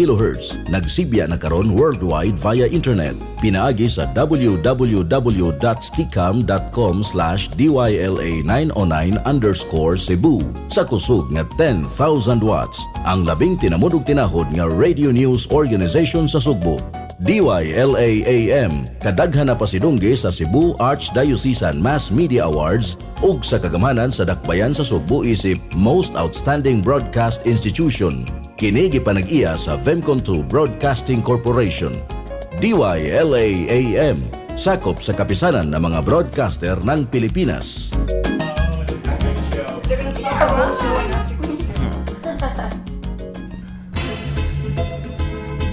Kilohertz. Nagsibya na karon worldwide via internet. Pinaagi sa www.stickam.com/dyla909_Cebu sa kusog nga 10,000 watts. Ang labing tinamudog tinahod nga radio news organization sa Sugbo. DYLA AM, kadaghan na pasidunggi sa Cebu Archdiocesan Mass Media Awards ug sa kagamhanan sa Dakbayan sa Sugbo isip Most Outstanding Broadcast Institution. Kini gipanag-iya sa Vemcon 2 Broadcasting Corporation. DYLA AM, sakop sa kapisanan ng mga broadcaster ng Pilipinas.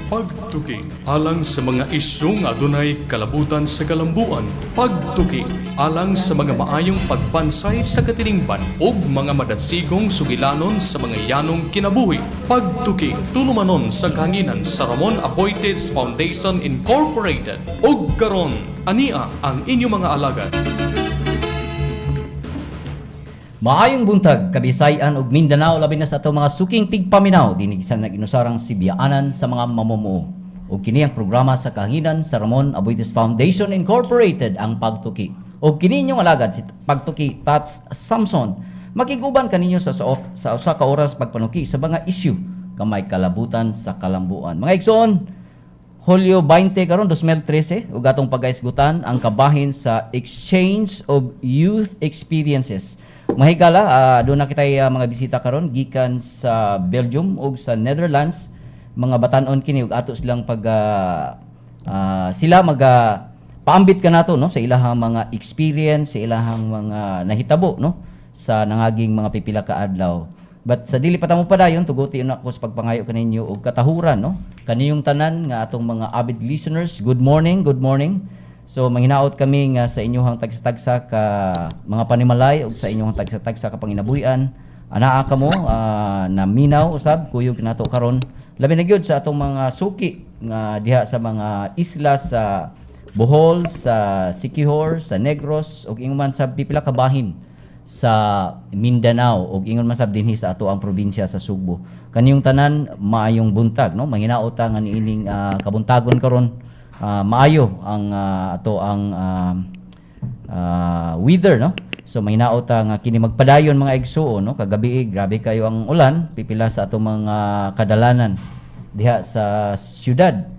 Pagtuki alang sa mga isyu nga adunay kalabutan sa kalambuan. Pagtuki alang sa mga maayong pagbansay sa katilingban ug mga madasigong sugilanon sa mga yanong kinabuhi. Pagtuki tulumanon sa kahanginan sa Ramon Aboitiz Foundation Incorporated. Ug karon, ania ang inyong mga alagad. Maayong buntag, Kabisayan ug Mindanao, labi na sa atong mga suking tigpaminaw dinig sa nag-inusarang Sibyaanan sa mga mamumuo. Ug kini ang programa sa kahanginan sa Ramon Aboitiz Foundation Incorporated, ang Pagtuki. Ug kini inyong alagad si Pagtuki Tats Samson. Makiguban kaninyo sa usa ka oras pagpanuki sa mga issue nga may kalabutan sa kalambuan. Mga igsoon, Hulyo 20 karon 2013 ug atong pagaisgutan ang kabahin sa Exchange of Youth Experiences. Mahigala, doon na kitay mga bisita karon gikan sa Belgium ug sa Netherlands. Mga batan-on kini ug ato silang pag sila maga paambit kanato, no, sa ilahang mga experience, sa ilahang mga nahitabo, no, sa nangaging mga pipila ka adlaw. But sa dili pa ta mo padayon, tuguti na ako sa pagpangayo kaninyo og katahuran, no? Kaniyong tanan nga atong mga avid listeners, good morning, good morning. So manghinaot kami nga sa inyong tagsa-tagsa ka mga panimalay ug sa inyong tagsa-tagsa ka panginabuhian. Anaa kamo na minaw usab kuyog nato karon. Labi na gyud sa atong mga suki nga diha sa mga isla sa Bohol, sa Siquijor, sa Negros ug ingon man sa pipila ka bahin sa Mindanao ug ingon man sab dinhi sa ato ang probinsya sa Sugbo. Kaniyong tanan, maayong buntag, no? Manghinaot ta nga niining kabuntagon karon maayo ang ato ang weather, no? So manghinaot ta nga kini magpadayon, mga igsuon, no? Kagabi grabe kayo ang ulan pipila sa atong mga kadalanan diha sa syudad.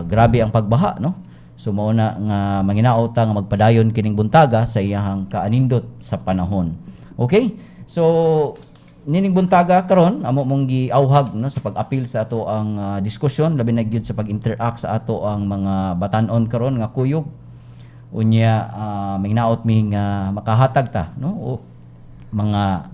Grabe ang pagbaha, no? So mao na nga manghinaot ta nga magpadayon kining buntaga sa iyahang kaanindot sa panahon. Okay? So nining buntaga karon amo mong giawhag, no, sa pag-apil sa ato ang diskusyon, labi na gyud sa pag-interact sa ato ang mga batan-on karon nga kuyog. Unya manghinaot mi nga makahatag ta, no, o mga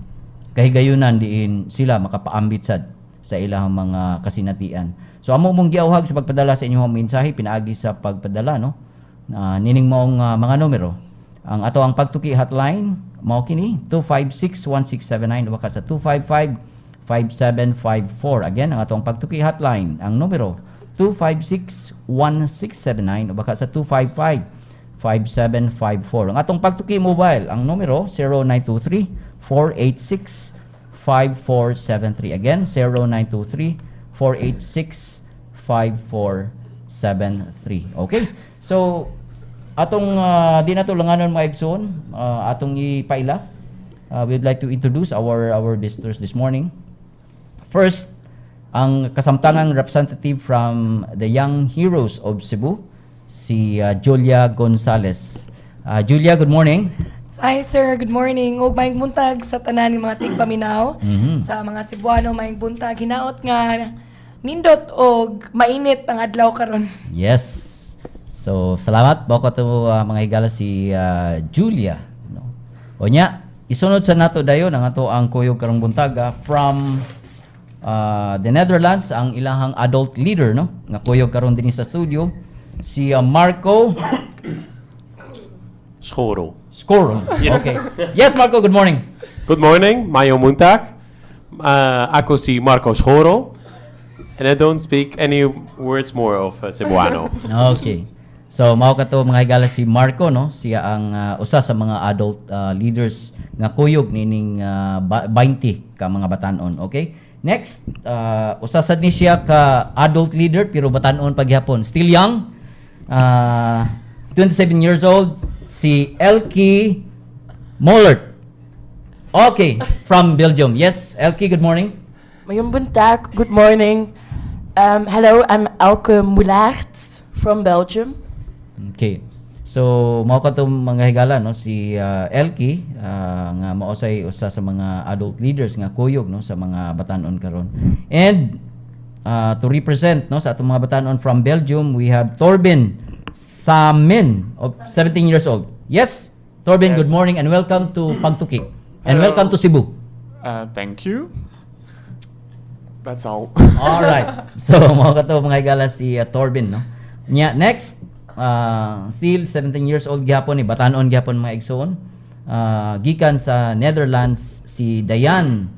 kahigayunan diin sila makapaambit sad sa ilahang mga kasinatian. So amo mong giawhag sa pagpadala sa inyong mensahe pinaagi sa pagpadala, no, na nining maong mga numero. Ang ato ang Pagtuki hotline mao kini 256-1679 o sa 255-5754. Again, ang atong Pagtuki hotline, ang numero 256-1679 o baka sa 255-5754. Ang atong Pagtuki mobile, ang numero 0923 486 5473. Again, 0923 486 5473. Okay? So, atong di na to langanon, mga igsoon, atong ipaila. We'd like to introduce our visitors this morning. First, ang kasamtangang representative from the Young Heroes of Cebu, si Julia Gonzalez. Julia, good morning. Hi sir, good morning. Ug maayong buntag sa tanan ng mga tigpaminaw, sa mga Cebuano, maayong buntag. Hinaot nga nindot og mainit ang adlaw karon. Yes. So, salamat bako to mga higala si Julia, no. Unya, isunod sa nato dayon ang ato ang kuyog karong buntaga from the Netherlands, ang ilahang adult leader, no, nga kuyog karon dinhi sa studio, si Marco Schorel. Scorel. Okay. Yes, Marco, good morning. Good morning, maayong buntag. Ako si Marco Schorel. And I don't speak any words more of Cebuano. Okay. So mao kato, mga higala, si Marco, no, siya ang usa sa mga adult leaders nga kuyog nining 20 ka mga batan-on, okay? Next, usa sad ni siya ka adult leader pero batan-on paghapon. Still young, 27 years old, si Elkie Mollert. Okay, from Belgium. Yes, Elkie, good morning. Mayong buntag, good morning. Hello, I'm Elke Moulaert from Belgium. Okay. So, mao kato, mga higala, no, si Elkie nga mao say usa sa mga adult leaders nga kuyog, no, sa mga batanon karon. And to represent, no, sa atong mga batanon from Belgium, we have Torben Samin of 17 years old. Yes, Torben, good morning and welcome to Pagtuki. And Hello. Welcome to Cebu. Thank you. That's all. All right. So, mao kato, mga higala, si Torben, no. Nya next, still 17 years old gyapon ni, batanon gyapon, mga igsoon. Gikan sa Netherlands si Diane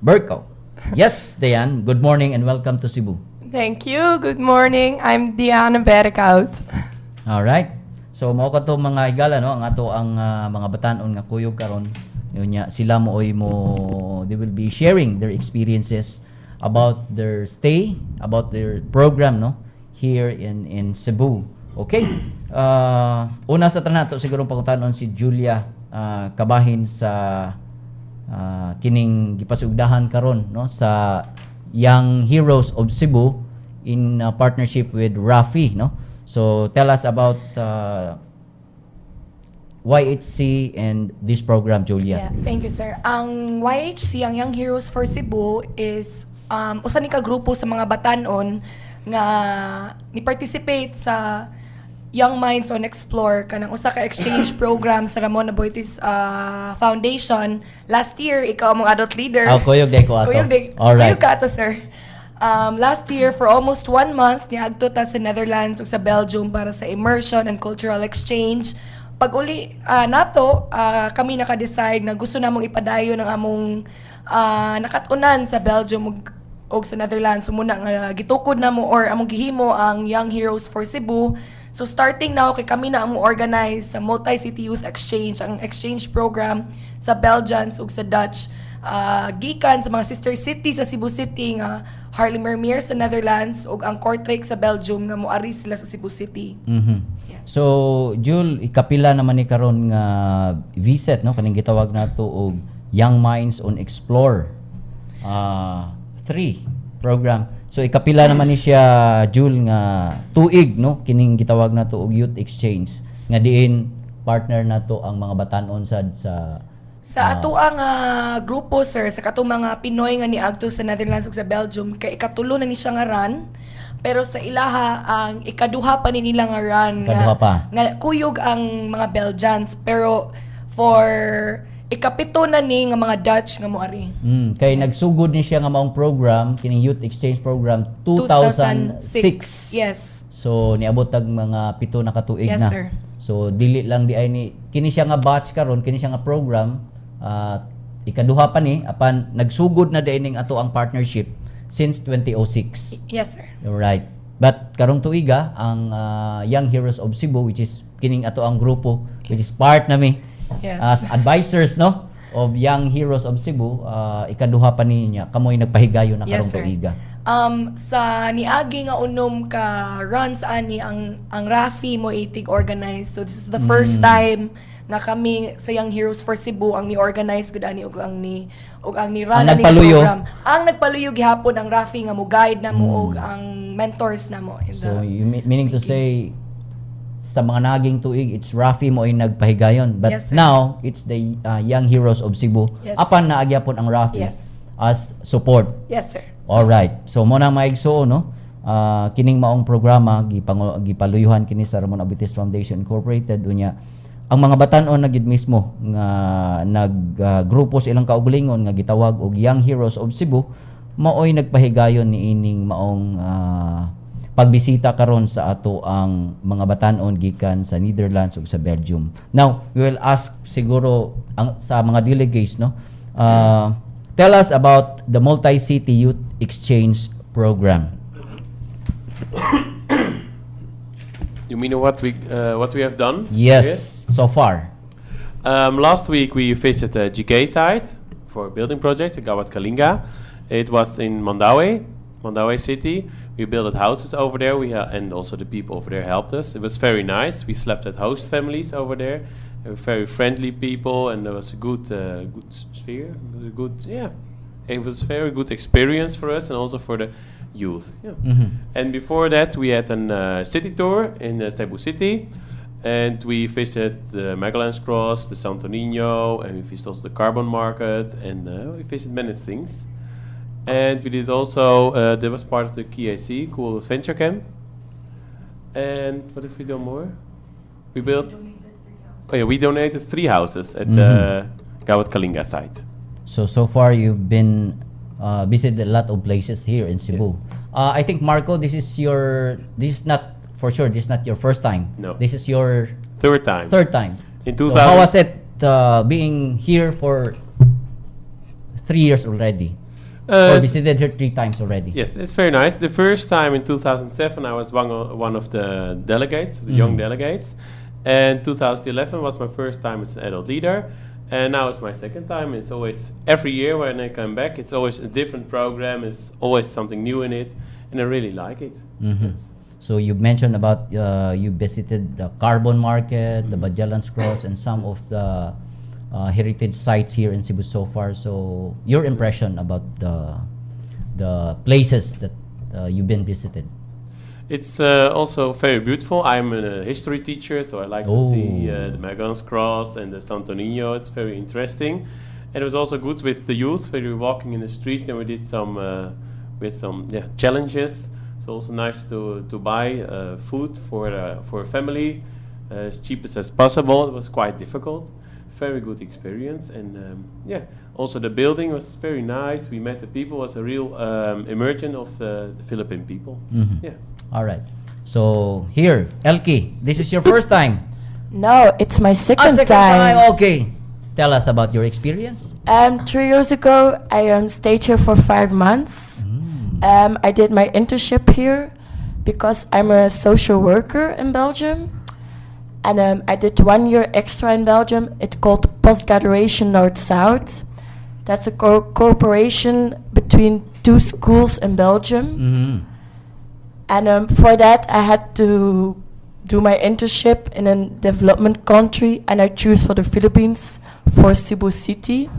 Berko. Yes, Diane, good morning and welcome to Cebu. Thank you. Good morning. I'm Diana Berkhout. All right. So mao kato, mga higala, no, ang ato ang mga batanon nga kuyog karon. Yun nya sila mo oy mo they will be sharing their experiences about their stay, about their program, no, here in Cebu. Okay. Una sa tanan to siguro pangutanon si Julia kabahin sa kining gipasugdahan karon, no, sa Young Heroes of Cebu in partnership with Rafi, no. So tell us about YHC and this program, Julia. Yeah, thank you, sir. Ang YHC, ang Young Heroes for Cebu, is usa ni ka grupo sa mga batanon nga ni-participate sa Young Minds on Explore, kanang usa ka exchange program sa Ramon Aboitiz Foundation. Last year, ikaw among adult leader. Ah, kuyog day ko ato. Kuyog day. Alright. Kuyog ka ato, sir. Last year, for almost one month, niadto ta sa Netherlands ug sa Belgium para sa immersion and cultural exchange. Pag uli nato, kami naka-decide na gusto namong ipadayon ang among nakatunan sa Belgium ug sa Netherlands. So muna nga gitukod namo or among gihimo ang Young Heroes for Cebu. So starting now kay kami na ang organize sa Multi-City Youth Exchange, ang exchange program sa Belgians ug sa Dutch, gikan sa mga sister city sa Cebu City nga Haarlemmermeer sa Netherlands ug ang Kortrijk sa Belgium nga moari sila sa Cebu City. Yes. So, Jul, ikapila naman ni karon nga visit, no, kaning gitawag nato og Young Minds on Explore 3 program. So ikapila naman ni siya, Jul, nga tuig, no, kining gitawag nato og youth exchange nga diin partner nato ang mga batan-on sad sa Sa ato ang grupo, sir, sa katong mga Pinoy nga niadto sa Netherlands ug sa Belgium, kay ikatulo na ni siya nga run. Pero sa ilaha, ang ikaduha pa ni nila nga run nga, Ikaduha pa. nga kuyog ang mga Belgians, pero for ikapito na ni nga mga Dutch nga moari. Kay nagsugod ni siya nga maong program, kining youth exchange program, 2006. Yes. So niabot tag mga 7 na katuig Yes, na. sir. So dili lang di ay ni kini siya nga batch karon, kini siya nga program, ikaduha pa ni, apan nagsugod na diay ning ato ang partnership since 2006. Yes, sir. Right. But karong tuiga ang Young Heroes of Cebu, which is kining ato ang grupo, which is part nami as advisors, no, of Young Heroes of Cebu, ikaduha pa niya kamoy nagpahigayon na Yes, karong sir. tuiga. Sa niagi nga unom ka runs ani, ang Rafi mo itig organize. So this is the first time na kami sa Young Heroes for Cebu ang ni-organize gud ani ug ang ni run Ang ani nagpaluyo. program. Ang nagpaluyo gihapon ang Rafi nga mo guide na mo ug ang mentors na mo in So the you meaning to say, sa mga naging tuig, it's Rafi mo ay nagpahigayon. But Yes, sir. now it's the Young Heroes of Cebu. Yes, sir. Apan naagyapon ang Rafi as support. Yes, sir. All right. So mo na, mga igsoon, no. Kining maong programa gipaluyuhan kini sa Ramon Aboitiz Foundation Incorporated. Unya ang mga batan-on na gid mismo nga nag grupo sa ilang kaugalingon nga gitawag og Young Heroes of Cebu maoy nagpahigayon niining maong pagbisita karon sa ato ang mga batan-on gikan sa Netherlands ug sa Belgium. Now, we will ask siguro ang sa mga delegates, no. Tell us about the Multi-City Youth Exchange Program. You mean what we have done? Yes, so far. Last week we visited the GK site for for a building project, Gawad Kalinga. It was in Mandaue, Mandaue City. We built houses over there. And also the people over there helped us. It was very nice. We slept at host families over there. They were very friendly people, and there was a good sphere. It was a good, yeah. It was a very good experience for us and also for the youth. Yeah. And before that, we had a city tour in Cebu City, and we visited the Magallanes Cross, the Santo Niño, and we visited also the Carbon Market, and we visited many things. And we did also, that was part of the KAC, Cool Adventure Camp. And what have we done more? We built, oh yeah, we donated three houses at the Gawad Kalinga site. So, so far you've been visited a lot of places here in Cebu. Yes. I think, Marco, this is not for sure. This is not your first time. No. This is your Third time. third time. In So 2000 how was it being here for 3 years already? Or visited here three times already? Yes, it's very nice. The first time in 2007, I was one of the delegates, the young delegates. And 2011 was my first time as an adult leader. And now it's my second time. It's always, every year when I come back, it's always a different program. It's always something new in it. And I really like it. Yes. So you mentioned about you visited the Carbon Market, the Magellan's Cross, and some of the heritage sites here in Cebu so far. So your impression about the places that you've been visited? It's also very beautiful. I'm a history teacher, so I like to see the Magallanes Cross and the Santo Niño. It's very interesting. And it was also good with the youth when we were walking in the street and we did some with some, yeah, challenges. It's also nice to buy food for a family as cheap as possible. It was quite difficult. Very good experience, and yeah, also the building was very nice. We met the people. It was a real immersion of the Philippine people. Yeah. All right. So here, Elkie, this is your first time. No, it's my second, Ah, second time. Okay. Tell us about your experience. 3 years ago, I stayed here for 5 months. I did my internship here because I'm a social worker in Belgium. And I did one year extra in Belgium. It's called Post-Graduation North-South. That's a cooperation between two schools in Belgium. And for that, I had to do my internship in a development country, and I choose for the Philippines, for Cebu City.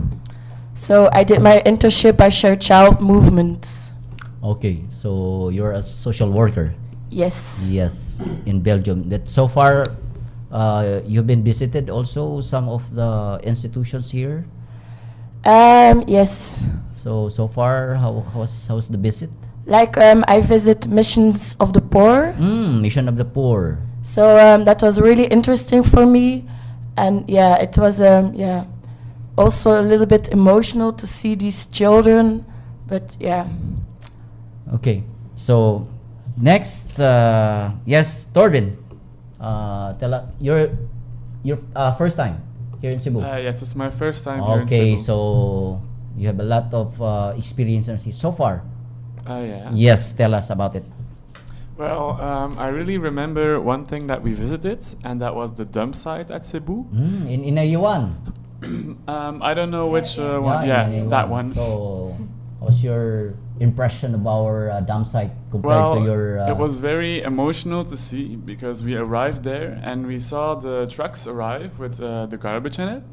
So I did my internship by Share Child Movement. Okay, so you're a social worker. Yes. Yes, in Belgium. That so far, you've been visited also some of the institutions here. Yes. So so far, how's the visit? Like I visit Missions of the Poor. Mission of the Poor. So that was really interesting for me, and yeah, it was yeah, also a little bit emotional to see these children, but yeah. Okay, so next, yes, Torvin, tell us your first time here in Cebu. Yes, it's my first time here in Okay, Cebu. so you have a lot of experiences so far. Yeah. Yes, tell us about it. Well, I really remember one thing that we visited, and that was the dump site at Cebu. In Inayawan. I don't know which one. Yeah, Yeah, in that Inayawan. one. So, what's your impression of our dump site compared Well, to your? it was very emotional to see because we arrived there and we saw the trucks arrive with the garbage in it,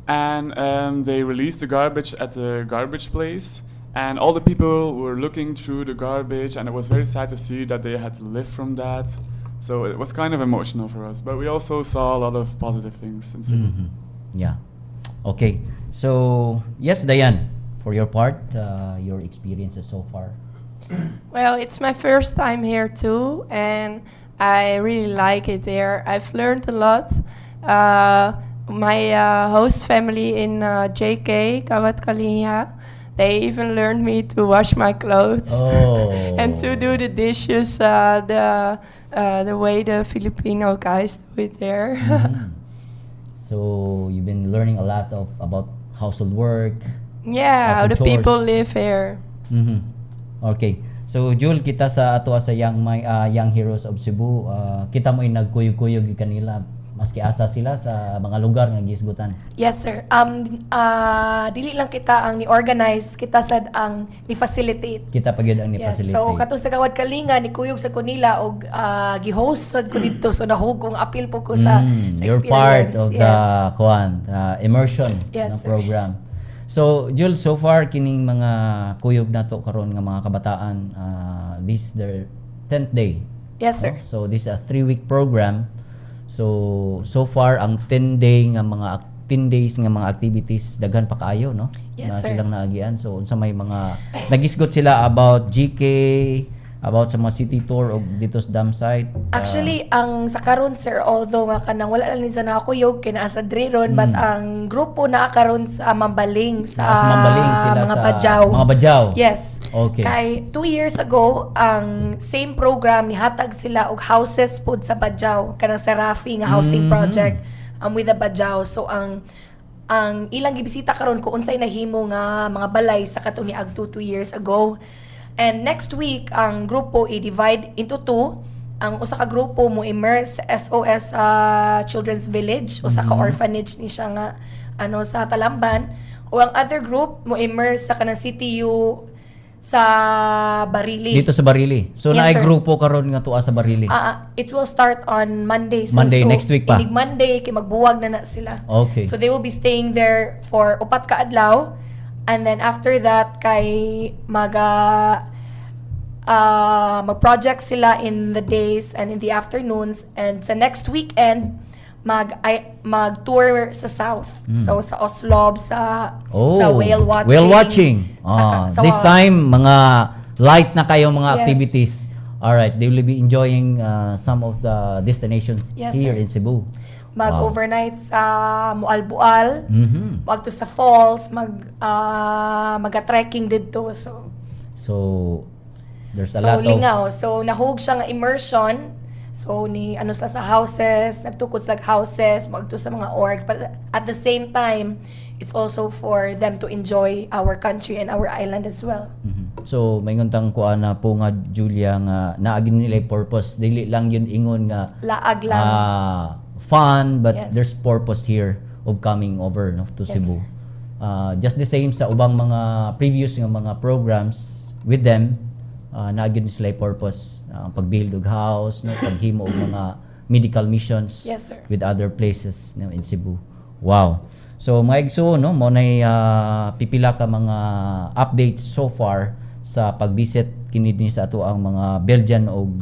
and they released the garbage at the garbage place, and all the people were looking through the garbage, and it was very sad to see that they had to live from that. So it was kind of emotional for us, but we also saw a lot of positive things in Cebu. Yeah. Okay. So, yes, Diane, for your part, your experiences so far. Well, it's my first time here too, and I really like it here. I've learned a lot. My host family in JK, Gawad Kalinga, they even learned me to wash my clothes and to do the dishes the way the Filipino guys do it there. So, you've been learning a lot of about household work. Yeah, how the Household people chores. Live here. Okay. So, Jewel, kita sa ato sa Young Heroes of Cebu, kita mo'y nagkuyog-kuyog kanila. Maski asa sila sa mga lugar nga gihisgutan. Yes, sir. Dili lang kita ang ni-organize, kita sad ang ni-facilitate. Kita pa gyud ang Yes. ni-facilitate. So katong sa Gawad Kalinga ni kuyog sa ko nila og gi-host sad ko didto, so nahug kong apil po ko sa, sa You're experience. Part of the kuan, immersion Yes, ng sir. program. So, Jules, so far kining mga kuyog nato karon nga mga kabataan, this their 10th day. Yes, sir. No? So this is a 3-week program. So so far ang 10 day nga mga 10 days nga mga activities, daghan pa kaayo, no? Yes, na sir. Silang naagian. So unsa may mga nagisgot sila about GK, about sa mga city tour og dito sa dam site? Actually, ang sa karon, sir, although nga kanang wala lang ni sa nakakuyog kay naa sa diri ron, but ang grupo naa karon sa Mambaling, sa Naa sa Mambaling sila, mga sa Badjao. mga Badjao. Yes. Okay. Kay 2 years ago, ang same program nihatag sila og houses pod sa Badjao, kanang sa Rafi nga housing project with the Badjao. So ang ilang gibisita karon kung unsay nahimo nga mga balay sa katong niadto 2 years ago. And next week, ang grupo i-divide into two. Ang usa ka grupo mo immerse sa SOS Children's Village, usa ka orphanage ni siya nga ano sa Talamban. O ang other group mo immerse sa kanang CTU sa Barili. Dito sa Barili. So Yes, naay sir. grupo karon nga tuwa sa Barili. Ah, it will start on Monday. So, Monday, so, next week pa. Inig Monday, kay magbuwag na na sila. So they will be staying there for upat ka adlaw. And then after that, kay maga mag-project sila in the days and in the afternoons. And sa next weekend, mag-tour sa south. So sa Oslob, sa whale watching. Whale watching. Ah, this time mga light na kayo mga activities. All right, they will be enjoying some of the destinations Yes, here sir. in Cebu. Mag-overnight sa Moalboal. Mag sa falls, maga-trekking didto. So So there's a so lot of lingaw. So nahug siya nga immersion. So ni ano sa houses, nagtukod sa houses, magto sa mga orgs, but at the same time, it's also for them to enjoy our country and our island as well. So maingon tang kuan na po nga, Julia, nga naa gyud nila purpose, dili lang yun ingon nga Laag lang. Fun, but there's purpose here of coming over, no, to Cebu. Just the same sa ubang mga previous nga mga programs with them, naa gyud sila purpose, ang pag-build og house, no, paghimo og mga medical missions Yes, sir. with other places, no, in Cebu. Wow. So mga igsoon, no, mo nay pipila ka mga updates so far sa pag-visit kini din sa ato ang mga Belgian og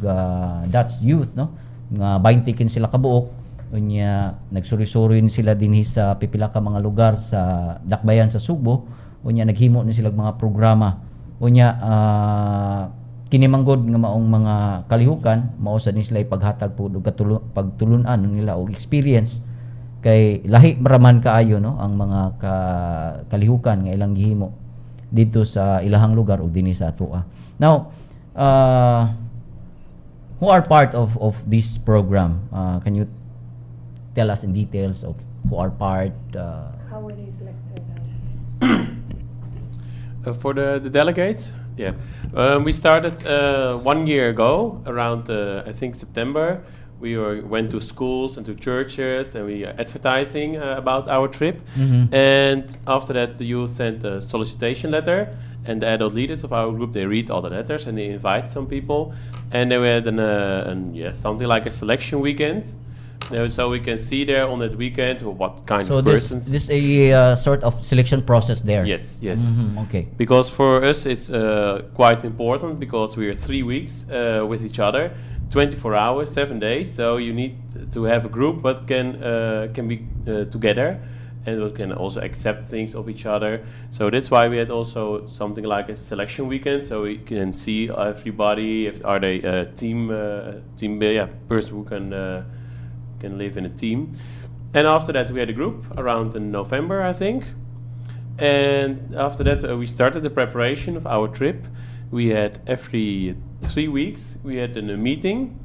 Dutch youth, no, nga 20 kin sila kabuok. Unya nagsuri-suri ni sila dinhi sa pipila ka mga lugar sa dakbayan sa Sugbo. Unya naghimo ni sila og mga programa. Unya kini manggod nga maong mga kalihukan, mao sad ni sila ipaghatag pud og pagtulun-an nila og experience kay lahi raman kaayo, no, ang mga kalihukan nga ilang gihimo dito sa ilahang lugar ug dinhi sa atoa. Now, who are part of this program? Can you tell us in details of who are part? How were they selected? For the delegates, yeah. We started one year ago, around I think September. We went to schools and to churches, and we are advertising about our trip. And after that, the youth sent a solicitation letter, and the adult leaders of our group, they read all the letters and they invite some people. And then we had an, yeah, something like a selection weekend. So we can see there on that weekend what kind So of this persons. this a sort of selection process there. Yes. Because for us it's quite important because we are 3 weeks with each other, 24 hours, 7 days. So you need to have a group what can be together and what can also accept things of each other. So that's why we had also something like a selection weekend, so we can see everybody if are they a team, yeah, person who can live in a team. And after that, we had a group around in November, I think. And after that, we started the preparation of our trip. We had every 3 weeks, we had a meeting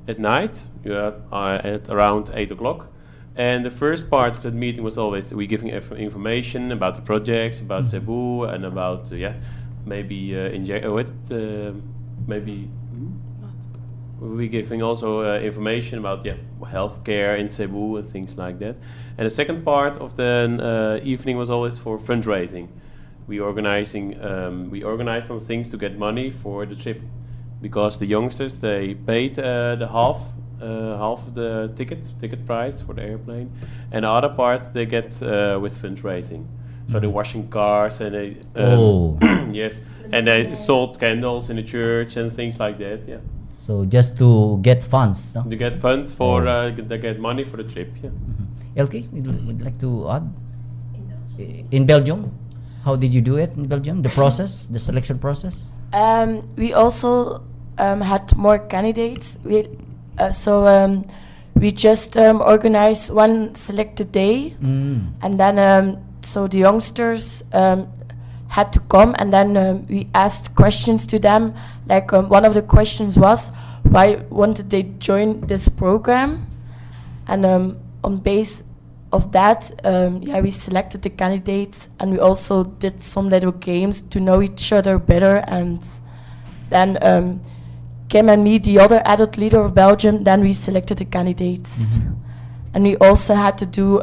at night, yeah, at around 8 o'clock. And the first part of that meeting was always we giving information about the projects, about Cebu, and about yeah, maybe inject. What maybe. We giving also information about, yeah, healthcare in Cebu and things like that. And the second part of the evening was always for fundraising. We organized some things to get money for the trip, because the youngsters, they paid the half of the ticket price for the airplane, and the other part they get with fundraising. So they're washing cars and they yes, and they sold candles in the church and things like that. Yeah. So just to get funds, no? To get funds for they get money for the trip. Yeah. Elke, would like to add? In Belgium, how did you do it in Belgium? The process, the selection process? We also had more candidates. So we just organized one selected day, and then so the youngsters had to come, and then we asked questions to them. Like one of the questions was, why wanted they join this program? And on base of that, yeah, we selected the candidates, and we also did some little games to know each other better. And then Kim and me, the other adult leader of Belgium, then we selected the candidates, and we also had to do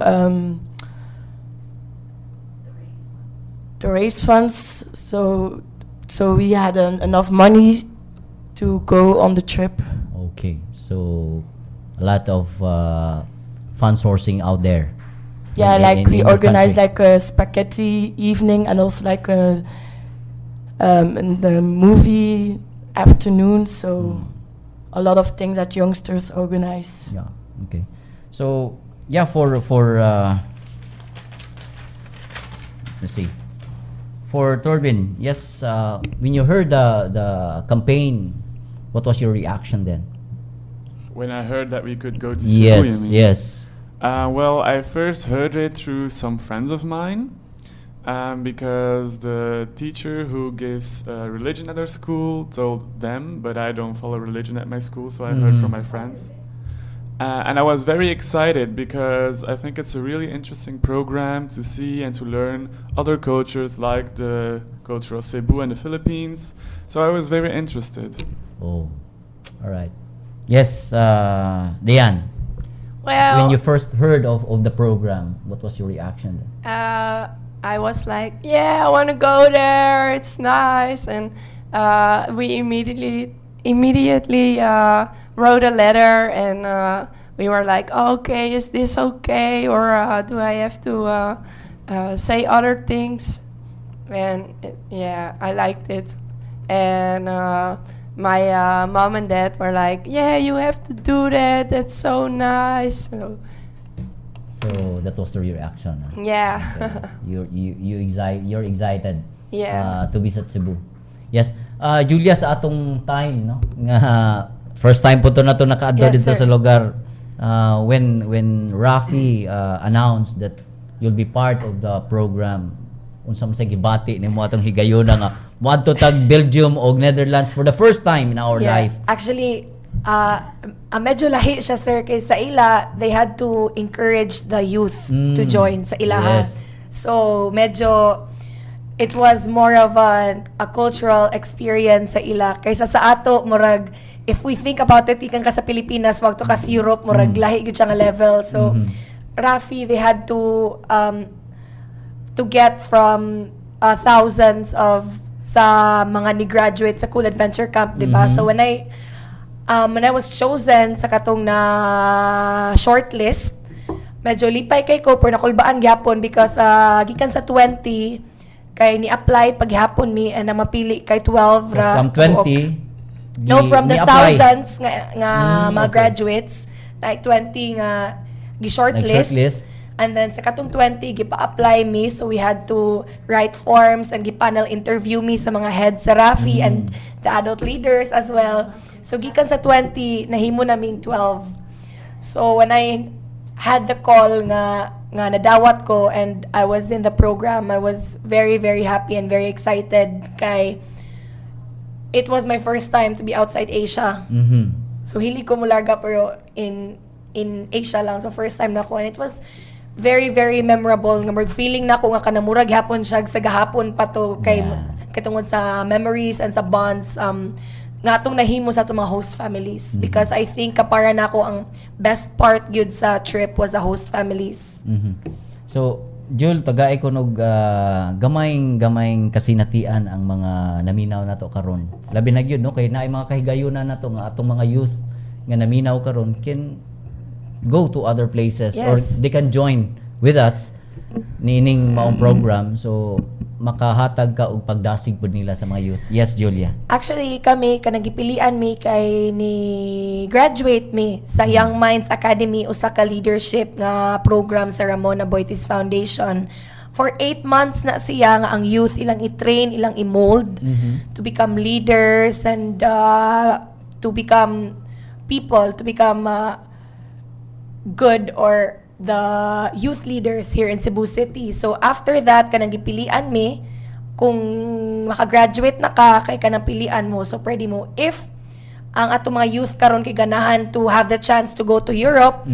the raise funds. So we had enough money to go on the trip. Okay, so a lot of fund sourcing out there. Yeah, like we in your organized country. like a spaghetti evening and also like a in the movie afternoon. So a lot of things that youngsters organize. Yeah. Okay. So yeah, for let's see. For Torbin, yes, when you heard the campaign, what was your reaction then? When I heard that we could go to Cebu, you mean? Yes. Well, I first heard it through some friends of mine, because the teacher who gives religion at our school told them, but I don't follow religion at my school, so I heard from my friends. And I was very excited because I think it's a really interesting program to see and to learn other cultures like the culture of Cebu and the Philippines. So I was very interested. Oh, all right. Yes, Diane. Well, When you first heard of the program, what was your reaction then? I was like, "Yeah, I want to go there. It's nice." And we immediately wrote a letter, and we were like, "Okay, is this okay, or do I have to say other things?" And yeah, I liked it. And my mom and dad were like, "Yeah, you have to do that. That's so nice." So, So that was your reaction, huh? Yeah. Okay. You're excited Yeah. To visit Cebu. Yes. Julia, sa atong time, no? Nga first time pod to nato nakaadto didto Yes, sa sir. Lugar. When Rafi announced that you'll be part of the program, unsa man sa gibati nimo atong higayona nga moadto tag Belgium og Netherlands for the first time in our life? Actually, medyo lahi siya, sir, kay sa ila, they had to encourage the youth to join sa ilaha. So, medyo, it was more of a cultural experience sa ila. Kaysa sa ato, murag, if we think about it, gikan ka sa Pilipinas, wag to ka sa Europe, murag lahi gyud siya nga level. So, Rafi, they had to get from thousands of sa mga ni-graduate sa Cool Adventure Camp, di ba? Mhm. So when I was chosen sa katong na shortlist, medyo lipay kay ko pero nakulbaan gyapon because gikan sa 20 kay ni-apply paghapon mi and na mapili kay 12 So, ra from 20 No, from the ni-apply. Thousands nga mga graduates, like 20 nga gi-shortlist. Nag-shortlist. And then sa katong 20 gipa-apply me, so we had to write forms and gi-panel interview me sa mga heads sa Rafi and the adult leaders as well. So gikan sa 20 nahimo naming 12. So when I had the call nga nadawat ko and I was in the program, I was very, very happy and very excited kay it was my first time to be outside Asia. So hili ko mularga pero in Asia lang. So first time nako and it was very, very memorable nga murag feeling nako nga kanang murag hapon siya sa gahapon pa to kay kay tungod sa memories and sa bonds. um Nga atong nahimo sa atong mga host families because I think kapara nako, ang best part gyud sa trip was the host families. So, Jul, tagay ko nog gamayng gamayng kasinatian ang mga naminaw nato karon. Labi na gyud, no, kay naay mga kahigayunan nato nga atong mga youth nga naminaw karon can go to other places or they can join with us niining maong program. So, makahatag ka og pagdasig pud nila sa mga youth. Yes, Julia. Actually, kami, kanang gipilian mi kay ni graduate mi sa Young Minds Academy, usa ka leadership nga program sa Ramon Aboitiz Foundation. For 8 months na siya nga ang youth ilang i-train, ilang i-mold to become leaders and to become people, to become good or the youth leaders here in Cebu City. So after that, kanang gipilian mi, kung makagraduate na ka, kay kanang pilian mo. So pwede mo, if ang ato mga youth karon kay ganahan to have the chance to go to Europe,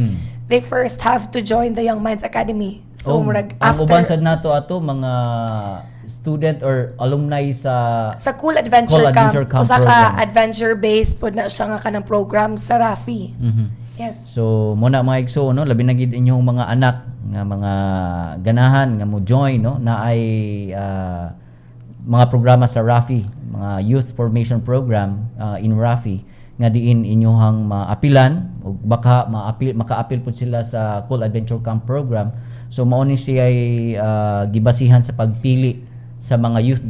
they first have to join the Young Minds Academy. So Oh, murag ang uban after sad nato ato mga student or alumni sa sa Cool Adventure Cool Adventure Camp, Camp usa ka program. Adventure-based pod na siya nga kanang program sa Rafi. Yes. So mo na, mga igsoon, no, labi na gid inyong mga anak nga mga ganahan nga mo join, no, na ay mga programa sa Rafi, mga youth formation program in Rafi nga diin inyuhang maapilan ug baka maapil makaapil pud sila sa Cool Adventure Camp program. So mao ni siya ay gibasihan sa pagpili sa mga youth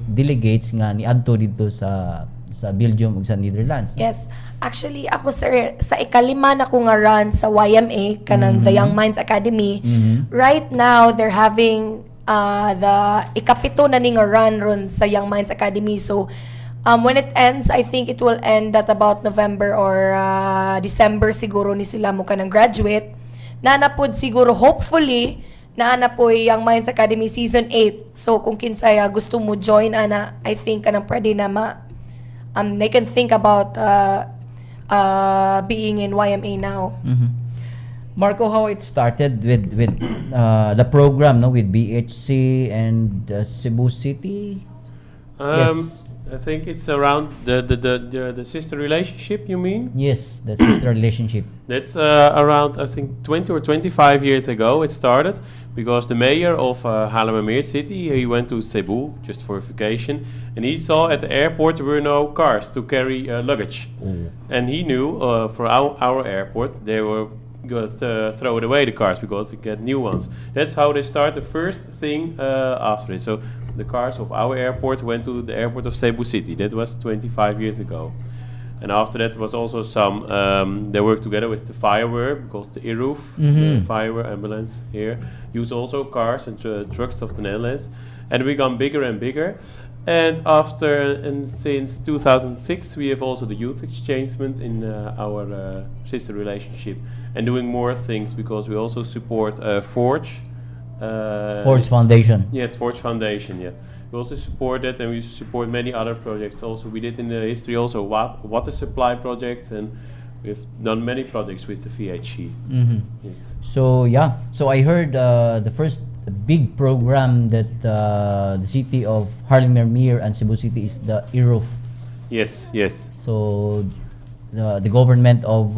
delegates nga niadto didto sa Belgium ug sa Netherlands. Yes. Actually, ako, sir, sa ikalima na ko nga run sa YMA, kanang the Young Minds Academy, right now, they're having the ikapito na ni nga run ron sa Young Minds Academy. So, when it ends, I think it will end at about November or December siguro ni sila mo kanang graduate. Naa na pod siguro, hopefully, naa na po Young Minds Academy Season 8. So, kung kinsay gusto mo join, ana, I think kanang pwede na ma they can think about being in YMA now. Marco, how it started with the program, no, with BHC and Cebu City? Yes. I think it's around the sister relationship, you mean? Yes, the sister relationship. That's around, I think, 20 or 25 years ago it started because the mayor of Haarlemmermeer City, he went to Cebu just for a vacation and he saw at the airport there were no cars to carry luggage. And he knew for our airport they were going to throw it away, the cars, because they get new ones. That's how they start the first thing after it. So the cars of our airport went to the airport of Cebu City. That was 25 years ago. And after that was also some, they worked together with the firework, because the IRUF, the fire ambulance here, use also cars and trucks of the Netherlands. And we gone bigger and bigger. And after, and since 2006, we have also the youth exchangement in our sister relationship and doing more things because we also support Forge. Forge Foundation. Yes, Forge Foundation. Yeah, we also support that, and we support many other projects. Also, we did in the history also water supply projects, and we've done many projects with the VHC. Yes. So yeah, so I heard the first big program that the city of Haarlemmermeer and Cebu City is the IRUF. Yes. So the government of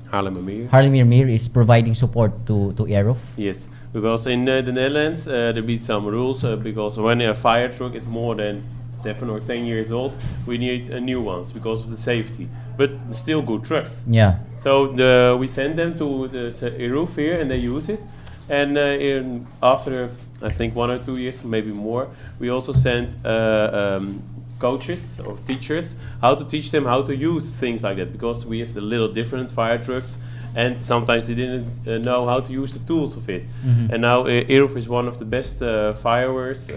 Haarlemmermeer. Haarlemmermeer is providing support to IRUF. Yes, because in the Netherlands there be some rules because when a fire truck is more than 7 or 10 years old, we need new ones because of the safety. But still good trucks. So we send them to the IRUF here and they use it. And in after I think 1 or 2 years, maybe more, we also send coaches or teachers how to teach them how to use things like that because we have the little different fire trucks and sometimes they didn't know how to use the tools of it. And now IRUF is one of the best fireworks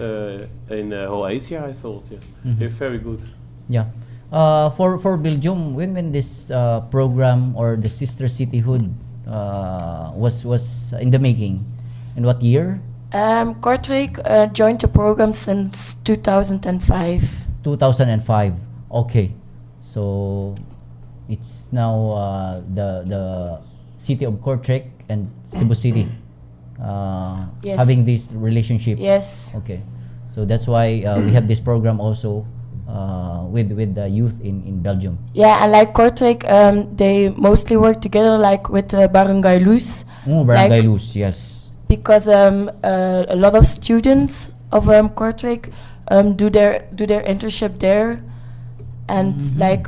in whole Asia, I thought. Yeah, they're very good. Yeah. For Belgium, when this program or the sister cityhood was in the making, in what year? Kortrijk joined the program since 2005. 2005. Okay. So it's now the city of Kortrijk and Cebu City having this relationship. Yes. Okay. So that's why we have this program also. with the youth in Belgium. Yeah, and like Kortrijk, they mostly work together, like with Barangay Luz. Oh, Barangay Like, Luz, yes. Because a lot of students of Kortrijk do their internship there, and like